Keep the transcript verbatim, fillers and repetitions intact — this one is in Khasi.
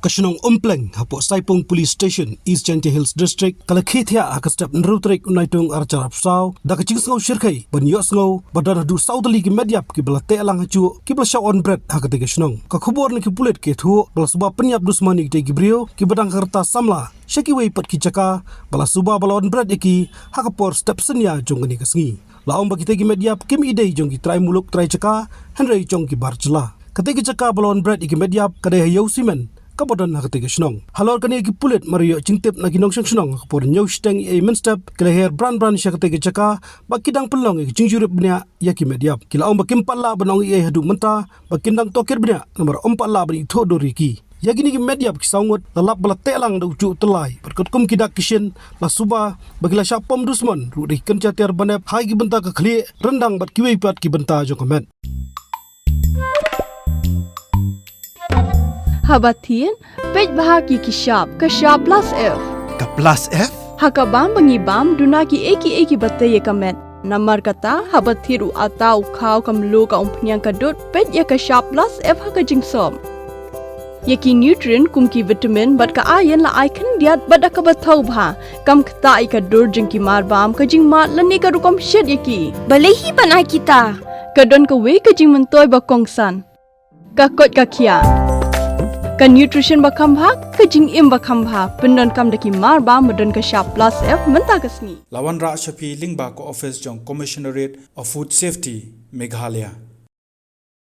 Ka shnong Umpleng hapoh Saipung Police Station, East Jaintia Hills District, ka la khie thiah ha ka step hynriew tarik u Naitung arhajar arphew saw da ka jingsngew shyrkhei ban ïohsngew ba don haduh saw tylli ki met ïap kiba la teh lang hajuh kiba la shah wan bret ha katei ka shnong. Ka khubor na ki pulit ka ïathuh ba la suba pynïap dusmon ïa kitei ki briew kiba dang ka rta samla sha kiwei pat ki jaka, ba la suba ba la wan bret ïa ki ha ka por step synñia jong kane ka sngi. La ong ba kitei ki met ïap kim i dei jong ki trai muluk trai jaka, hynrei jong ki bar jylla. Katei ka jaka ba la wan bret ïa ki met ïap ka dei ha Ïew Simen kaba don ha katei ka shnong. Halor kane ki pulit mar ïoh jingtip na ki nongshong shnong ha ka por hynñiew shiteng eiei mynstep ki la her bran bran sha katei ka jaka ba ki dang pynlong ïa ka jingjurip bniah ïa ki met ïap. Ki la ong ba kim pat lah ban ong eiei haduh mynta ba kin dang tohkit bniah namar ym pat lah ban ithuh dur ïa ki. Ïa kine ki met ïap ki saw ngut la lap ba la teh lang da u juh tyllai bad katkum ki dak ki shin, la suba ba ki la shah pom dusmon ruh da ki kynja tiar banep ha ki bynta ka khlieh, ryndang bad kiwei pat ki bynta jong ka met. Haba thied, peit bha ki ki shap, ka shap plus F. Ka plus F? Ha ka bam ba ngi bam, duna kiei kiei kiba tei ïa ka met. Namar kata, haba thied u atta, u khaw, ka mluh, ka umphniang, ka dud, peit ïa ka shap plus F ha ka jingsop. Ïa ki nutrient kum ki vitamin bad ka iron la ai khyndiat bad da kaba thaw bha, kam ktah ïa ka dur jong ki mar bam, ka jingmad lane ka rukom shet ïa ki. Balei hi ban ai kita? Ka don kawei ka jingmyntoi ba kongsan. Ka koit ka khiah. Ka nutrition ba kham bha, ka jingim ba kham bha, pyndonkam da ki mar bam ba don ka shap plus F mynta ka sngi. La wanrah sha phi lyngba ka office jong Commissionerate of Food Safety, Meghalaya.